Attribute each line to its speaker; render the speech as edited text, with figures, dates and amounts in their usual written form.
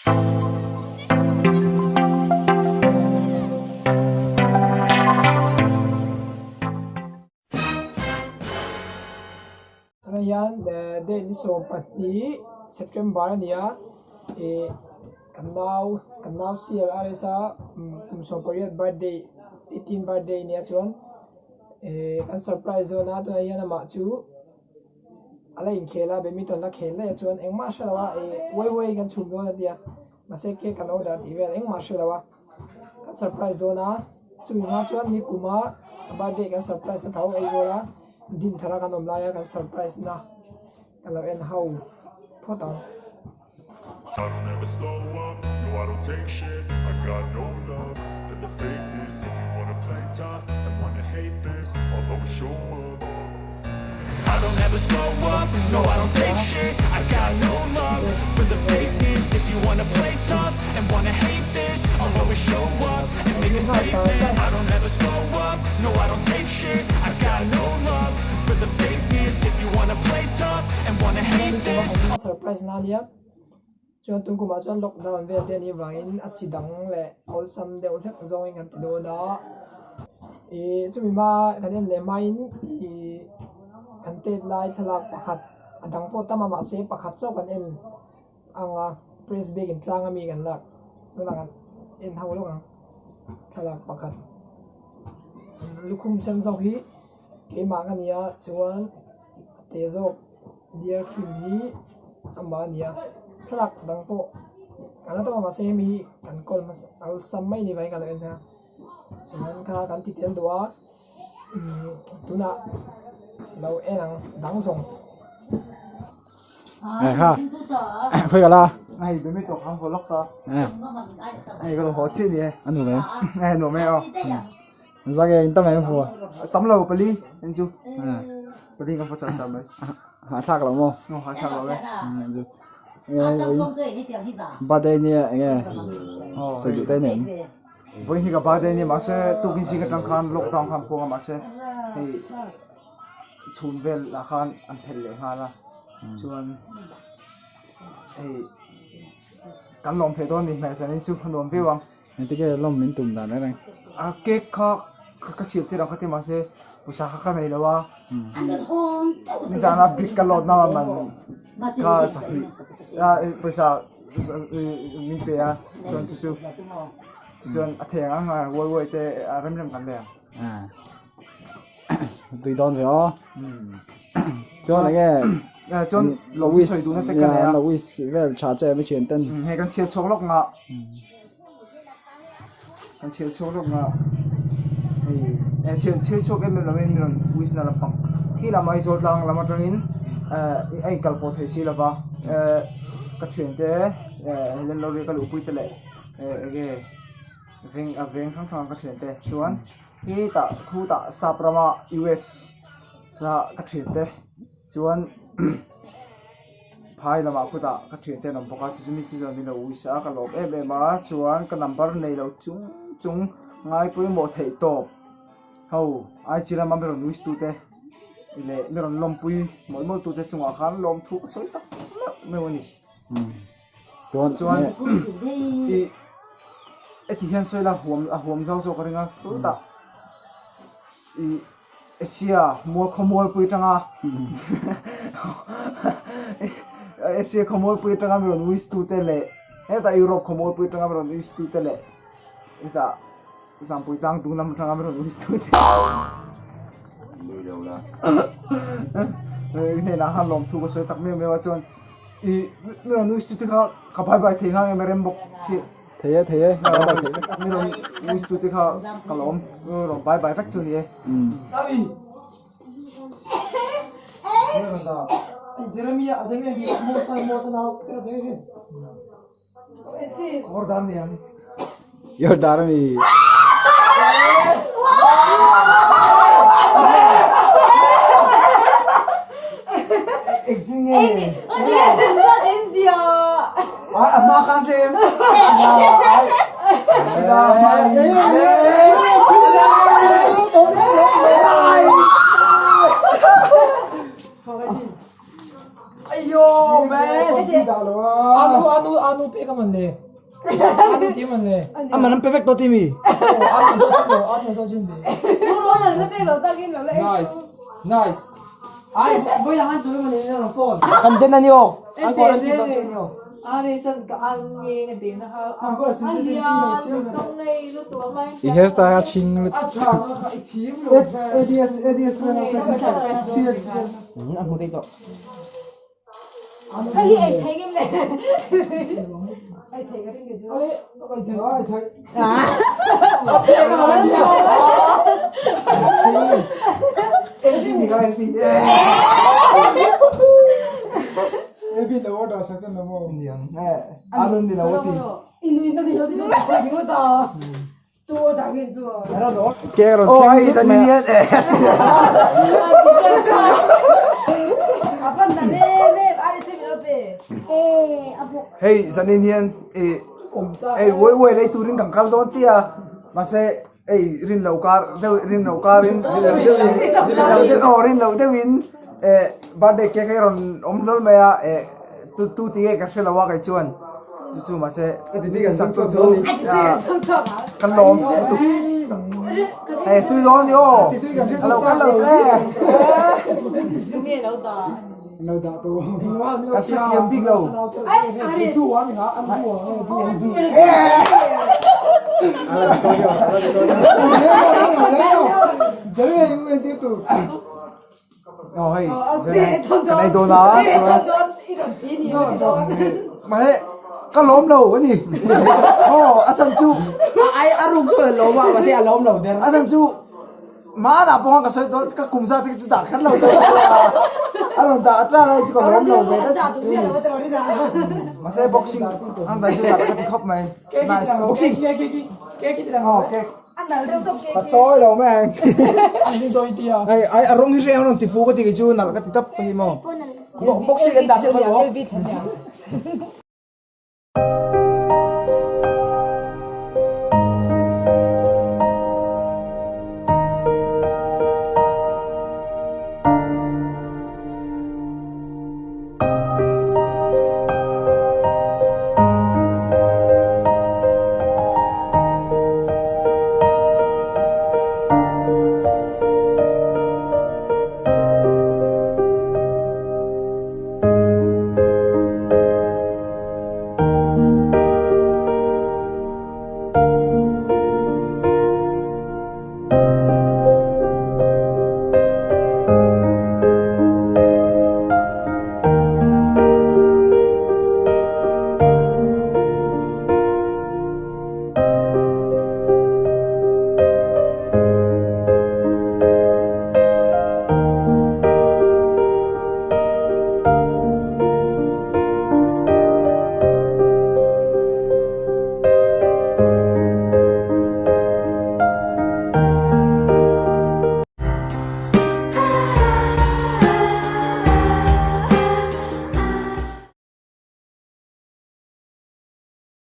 Speaker 1: Tunah hian date ni 12 September a ni a ih kan nau kan nau sial RS-a kum 18 birthday 18 birthday a nia chuan ih an surprise dawn a tunah hian amah chu a la inkhel a badminton la khel daih a chuan engmah a hre lo a ih uai uai kan chhum dawn a tia mahse cake an order tih vel engmah a hre lo a kan surprise dawn a chumi hma chuan nikuma birthday kan surprise na tho Aizawl a Dinthar a kan awm lai a kan surprise na ka lo en ho phawt ang.
Speaker 2: I don't ever slow up, no I don't take shit I got no love for the fakeness If you wanna play tough and wanna hate this I'll always show up
Speaker 3: I don't ever slow up, no I don't take shit I got no love for the fakeness If you wanna play tough and wanna hate this I'll always show up and make a statement I don't ever slow up, no I don't take shit I got no love for the fakeness If you wanna play tough and wanna hate this
Speaker 1: An surprise na ania chuan tun kumah chuan lockdown vel te anih vangin a chi dang leh awlsam deuh hlek zawngin kan ti dawn a ih chumi hma kan en leh hmain ih kan tet lai thlalak pakhat a dang pawh tam a mahse pakhat chauh kan en ang a press bag in tlang ami kan lak tunah kan en ho lawk ang thlalak pakhat lukhum sen zawk hi keimah ka nia chuan a te zawk dear film hi amah a ni a thlalak dang pawh kan la tam a mahse hemi hi kan kawl hmasa awlsam mai ni mai ka lo en a chuan kha kan ti tel duh a umm tunah lo en ang dang zawng.
Speaker 4: Này ha khơi cả la
Speaker 5: Này bé mi tổ khang vlog ta. Này cái đồ chi nè.
Speaker 4: Ăn đủ mấy
Speaker 5: Này nổ mẹ à.
Speaker 4: Ra cái tâm em phù.
Speaker 5: Tắm lầu pali anh chú. Pali kan phải chặt mấy.
Speaker 4: Hạ thạc lắm không?
Speaker 5: Nó hạ thạc lắm đấy.
Speaker 4: Ba đây nè nghe. Sử dụng tay nè.
Speaker 5: Với khi gặp ba đây nè mà sẽ tu kinh sĩ cái trang khan lockdown khan phuang mà sẽ thì chhun vel ah khan an phelh leh nghal a chuan hei kan lawm theih dawn a ni hmel zanin chu a nuam viau ang.
Speaker 4: Engtin nge lawm min tum dan reng?
Speaker 5: A cake kha ka siam tir ang kha ti mahse pawisa kha ka nei lo a nizana brick ka load na man kha chahnih pawisa min pe a chuan chu chu chuan a thei ang ang a uai uai te a rem rem kan nei ang.
Speaker 4: Tui dawn ve aw. Chuan enge
Speaker 5: chuan lo wish sawi duhna te ka nei a.
Speaker 4: Lo wish vel tha che mi thian ten.
Speaker 5: Hei kan chhiar chhuak lawk nga. Kan chhiar chhuak lawk nga. Hei chhiar chhiar chhuak em em lovin mi rawn wish na lampang. Khi lam Aizawl tlang lam atangin a inkal pawh thei si lova ka thian te Helen Lorry ka luhpui te leh enge veng a veng hrang hrang ka thian te chuan. Hi tah khu tah sap rama US a ka thian te chuan phai lamah khutah ka thian te an awm bawk a chumi chu chuan min lo wish a ka lawm em em a chuan ka number nei lo chung chung ngai pawimawh theih tawp ho IG lama mi rawn wish tu te leh mi rawn lawmpui mawlh mawlh tu te chungah khan lawmthu ka sawi tak meuh meuh a ni.
Speaker 4: Chuan
Speaker 5: chuan ih heti hian sawi ila huam a huam zau zawk a ring a chutah ih Asia mual khawmualpui atanga Asia khawmualpui atanga mi rawn wish tu te leh hetah Europe khawmualpui atanga mi rawn wish tu te leh hetah Zampui tlang dung lam atanga mi rawn wish tu te hnenah khan lawmthu ka sawi tak meuh meuh a chuan. I mi rawn wish tu te kha ka bye bye thei nghal nge rem bawk chi.
Speaker 4: Thei e thei e bye bye thei vek.
Speaker 5: Mi rawn wish tu te kha ka lawm mi rawn bye bye vek chu ni e. Jordan ni ang.
Speaker 4: Jordan ami.
Speaker 5: Engtin nge? Ai a hma khan hrem. Ayo man.
Speaker 1: Anu anu anu pe ka man le. Anu ti man le.
Speaker 5: Aman an pe vek tawh ti mi?
Speaker 1: Anu zo chin lo anu zo chin ve.
Speaker 5: Nice nice.
Speaker 1: Ai voi lang an tu man le na phone.
Speaker 5: Kan den ani aw. An quarantine dawn chu ani aw.
Speaker 4: I hairstyle a chhing lut.
Speaker 5: An hmu thei tawh. Hei zanin hian ih hei uai uai lei turin kan kal dawn chiah a mahse hei rin loh kar deuh rin loh karin rin loh deuhin rin loh deuh aw rin loh deuhin eh birthday cake hi a rawn awm hlawl mai a eh tu tu ti nge ka hre lo a kei chuan chu chu mahse sak chu chu kan lawm lutuk hei tui dawn ni aw a lo kal lo che kan hrethiam bik lo aw hei kan ei dawn a mahse ka lawm lo a ni aw a chan chu
Speaker 1: a ruk chu a lawm a mahse a lawm lo der
Speaker 5: a chan chu Hmanah pawh ka sawi tawh ka kum zat hi chu dah kher lo tawh a rawn dah atang lai chu ka lawm lo ve tlat chu mahse boxing an vai chu dah ka ti khawp mai nice boxing aw cake ka chawi lo mai ang hei ai a rawng hi hre ang rawn ti fu ka ti kei chu nalh ka ti tawp a ni maw boxing an dah kha maw.